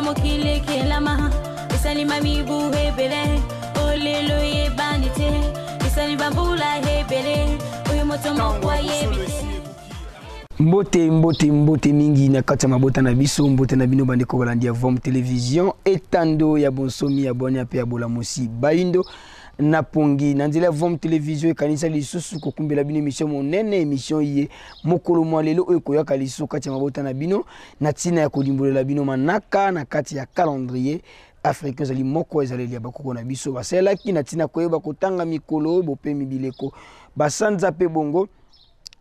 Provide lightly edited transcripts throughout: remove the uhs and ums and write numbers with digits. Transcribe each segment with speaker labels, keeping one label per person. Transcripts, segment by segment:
Speaker 1: Uta mokili ekelama, esalima mibu ebele, oyo lelo eyebani te, esali bambula ebele, oyo moto moko ayebi te.
Speaker 2: Mbote, mbote, mbote mingi na kati ya mabota na biso, mbote na bino bandeko balandi ya Vom Television, etando ya bonsomi ya bwania mpe ya bolamusi bayindo na pongi na nzela ya Vom Television ekanisa lisusu kokumbela bino emission monene, emission ye mokolo mwa lelo oyo ekoyaka lisusu kati ya mabota na bino na ntina ya kolimbolela bino manaka na kati ya calendrier africain. Ezali moko ezaleli ya bakoko na biso basalelaki na ntina koyeba kotanga mikolo, bopemi, bileko, basanza mpe bongo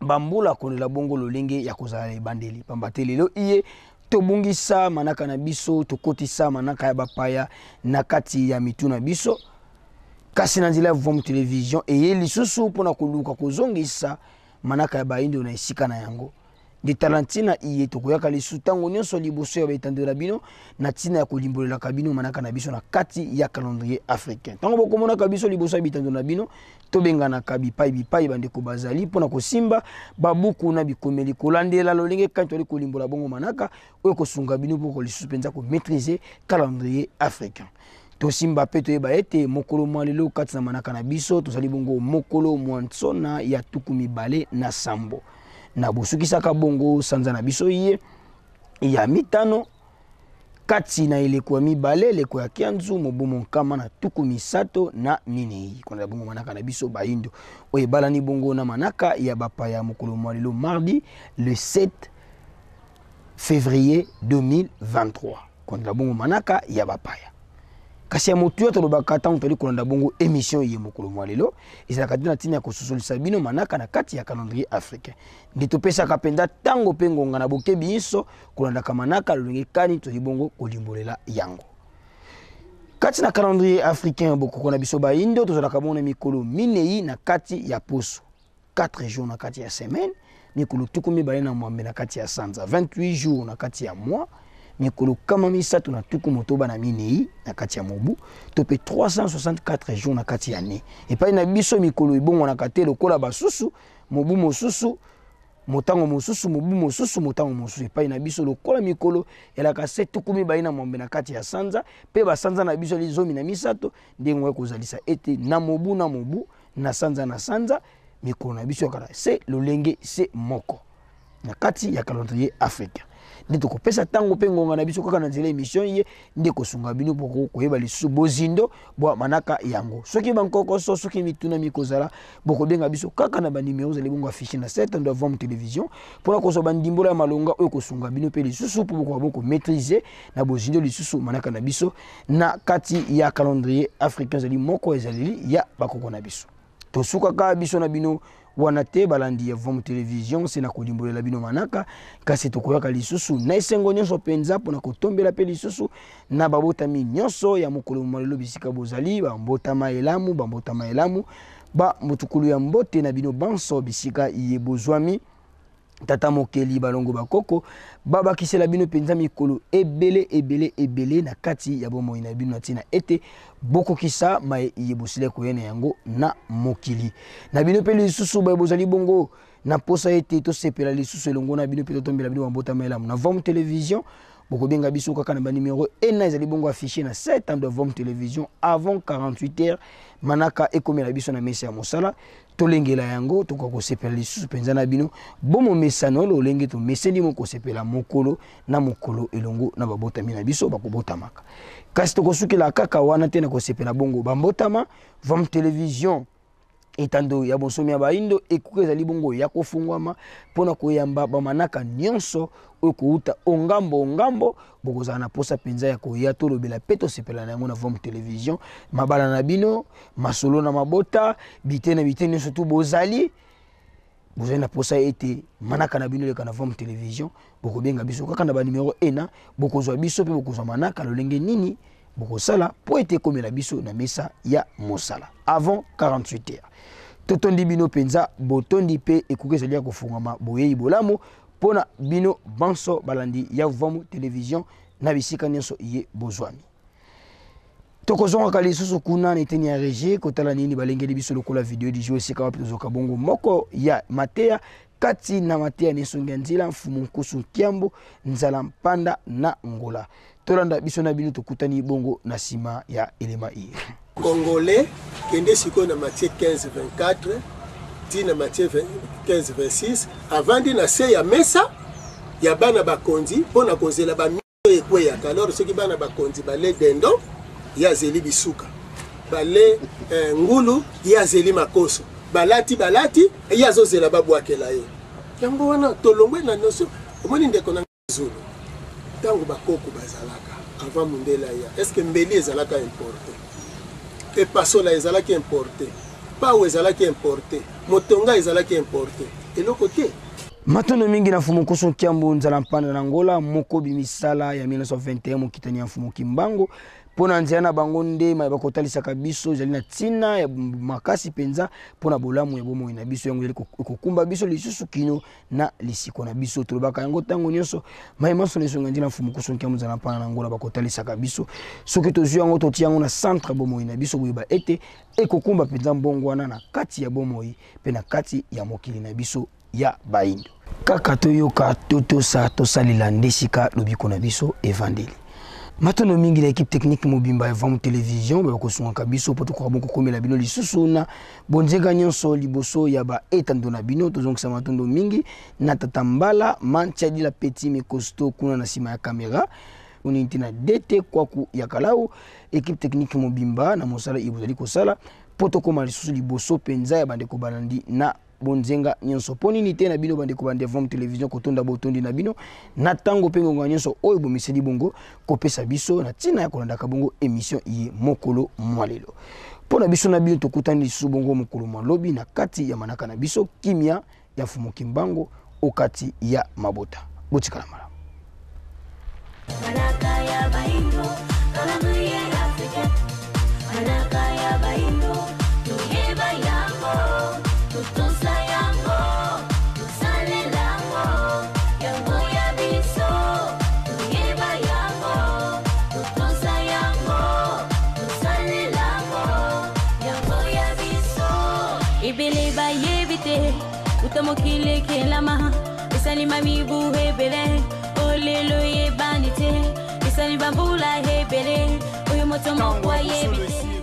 Speaker 2: bambula kolela bongo lolenge ya kozala na ebandeli, pamba te lelo iye tobungisa manaka na biso, tokotisa manaka ya bapaya na kati ya mitu na biso. Kasi na nzela ya Vom Television eye lisusu mpona koluka kozongisa manaka ya baindo na esika na yango. Nde tala ntina iye tokoyaka lisusu ntango nyonso liboso ya baetando na bino na ntina ya kolimbolelaka bino manaka na biso na kati ya calendrier africain. Ntango bokomonaka biso liboso ya bitando na bino, tobenganaka bipai bipai bandeko bazali mpo na kosimba babuku na bikomeli, kolandela lolenge kani toali kolimbola bongo manaka oyo kosunga bino mpo lisusu mpenza komaîtriser calendrier africain. Tosimba mpe toyeba ete mokolo mwa lelo kati na manaka na biso tozali bongo mokolo mwa nsona ya 27 na bosukisaka bongo sanza na biso ye ya mitano kati na eleko ya mibale, eleko ya kianzu, mobu 134. Kolanda bongo manaka na biso bayindo oyo ebalani bongo na manaka ya bapaya, mokolo mwa lelo mardi le 7 février 2023, kolanda bongo manaka ya bapaya. Kasi ya motuya tolobaka ntango toli kolanda bongo émission ye mokolo mwa lelo ezalaka te na ntina ya kososolisa bino manaka na kati ya calendrier africain. Nde topesaka mpenza ntango mpe ngonga na bokebi inso kolandaka manaka lolenge kani toli bongo kolimbolela yango kati na calendrier africain. Bokoko na biso bayindo tozalaka bongo na mikolo minei na kati ya poso, 4 jours na kati ya semaine, mikolo 28 na kati ya sanza, 28 jours na kati ya mois, mikolo 364 na kati ya mobu, to mpe 364 jours na kati ya année. Epai na biso mikolo ebongwanaka te lokola basusu, mobu mosusu motango mosusu, mobu mosusu motango mosusu. Epai na biso lokola mikolo elaka se 28 na kati ya sanza, mpe basanza na biso ali 13, ndenge oya kozalisa ete na mobu na mobu, na sanza na sanza, mikolo na biso yakala se lolenge se moko na kati ya calendrier africain. Nde tokopesa ntango mpe ngonga na biso kaka na nzela émission ye nde kosunga bino mpo koyeba lisusu bozindo bwa manaka yango. Soki bankokoso, soki mituna mikozala, bokobenga biso kaka na banimero ezali bongo affiché na 7 ndo Vom Télévision mpona kozwa bandimbola ya malonga oyo kosunga bino mpe lisusu mpo bokoka bokomaîtriser na bozindo lisusu manaka na biso na kati ya calendrier africain. Ezali moko ezaleli ya bakoko na biso. Tosukaka biso na bino wana te, balandi ya Vom Télévision, se na kolimbolela bino manaka, kasi tokoyaka lisusu na esengo nyonso mpenza mpona kotombela mpe lisusu na babotami nyonso ya mokolo mwa lelo bisika bozali, bambotama elamu, bambotama elamu, ba motukulu ya mbote na bino banso bisika ye bozwami. Tata mokeli balongo bakoko babakisela bino mpenza mikolo ebele ebele ebele na kati ya bomoi na bino, na ntina ete bokokisa maye iye bosila koya na yango na mokili na bino. Mpe lisusu baye bozali bongo na mposa ete tosepela lisusu elongo na bino mpe totombela bino bambotama elamu na Vom Télévision, bokobenga biso kaka na banimero ena ezali bongo affiché na 7 ans de Vom Télévision. Avant 48 heures manaka ekomela biso na mesa ya mosala, tolengela yango, tokoka kosepela lisusu mpenza na bino bomomesano lolenge tomeseni mo kosepela mokolo na mokolo elongo na babotami na biso bakobotamaka. Kasi tokosukela kaka wana te na kosepela bongo bambotama. Vom Télévision, etando ya bonsomi ya baindo, ekuke ezali bongo ya kofungwama mpona koyamba bamanaka nyonso oyo kouta ongambo ongambo. Bokozala na posa mpenza ya koya tolobela mpe tosepela na yango na Vom Télévision, mabala na bino, masolo na mabota, bite na bite nyonso tu bozali na posa ete manaka na bino eleka na Vom Télévision, bokobenga biso kaka na banimero ena, bokozwa biso mpe bokozwa manaka lolenge nini bokosala mpo ete ekomela biso na mesa ya mosala avant 48 heures. Totondi bino mpenza botondi mpe ekuke ezali ya kofungwama, boyei bolamu mpona bino banso balandi ya Vom Télévision na bisika nyonso ye bozwami. Tokozongaka lisusu kuna na eteni ya régie kotala nini balengeli biso lokola video du jour, esika wapi tozoka bongo moko ya mateya kati na mateya na esongi ya nzela Mfumu Nkusu Nkiambo Nzala Mpanda na Ngola. Tolanda biso na bino, tokutani bongo na nsima ya elema iye.
Speaker 3: Congolais, kende sikoyo na Matthieu 15 24 ti na Matthieu 15 26, avandi na se ya mesa ya bana bakonzi mpo na kozela ba ekweyaka. Alors soki bana bakonzi bale dendo, ye azeli bisuka, bale ngulu, ye azeli makoso, balati balati, ye azozela babwakela ye. Yango wana tolongwe na notion. Omoni, ndeko na Zulu, ntango bakoko bazalaka avant mundele aya, est ce que mbeli ezalaka importé? Epasola ezalaki importé? Pau ezalaki importé? Motonga ezalaki importé? Eloko te.
Speaker 2: Matondo mingi na Mfumu Nkusu Nkiambu Nzala Mpanda na Ngola, mokobi misala ya 1921, mokitani ya Mfumu Kimbangu, mpo na nzela na bango nde maye bakotalisaka biso ezali na ntina ya makasi mpenza mpo na bolamu ya bomoi na biso. Yango ezali kokumba biso lisusu kino na lisiko na biso. Tolobaka yango ntango nyonso, maye manso na esonga nzela Mfumu Nkusu Nkiambu Nzala Mpanda na Ngola bakotalisaka biso, soki tozwi yango, totia yango na centre bomoi na biso, boyeba ete ekokumba mpenza mbongo wana na kati ya bomoi mpe na kati ya mokili na biso ya Bayindo. Kaka toyoka, totosa, tosalela nde esika lobiko na biso evandeli. Matondo mingi na équipe technique mobimba ya Vam Télévision bakosungaka biso mpo tokoka bongo kokomela bino lisusu na bonzenga nyonso liboso ya baetando na bino. Tozongisa matondo mingi na tata Mbala Mantiadila Petit Mekosto kuna na nsima ya kamera, onini te na DT Kwaku ya Kalau, équipe technique mobimba na mosala oyo bozali kosala mpo tokóma lisusu liboso mpenza ya bandeko balandi na bonzenga nyonso. Mpo nini te na bino bandeko bande Vom Télévision, kotonda botondi na bino na ntango mpe ngonga nyonso oyo bomiseli bongo kopesa biso na ntina ya kolandaka bongo émission ye mokolo mwa lelo. Mpo na biso na bino, tokutani lisusu bongo mokolo mwa lobi na kati ya manaka na biso Kimia ya Mfumu Kimbangu okati ya mabota. Botikala malamu.
Speaker 1: Manaka ya Baindo, calendrier africain. Manaka ya Baindo, toyeba yango, totosa yango, tosalela yango, yango ya biso. Toyeba yango, totosa yango, tosalela yango, yango ya biso. Ebele bayebi te uta mokili ekelama, esalima mibu ebele, olelo eyebani te, esali bambula ebele, oyo moto moko ayebi te.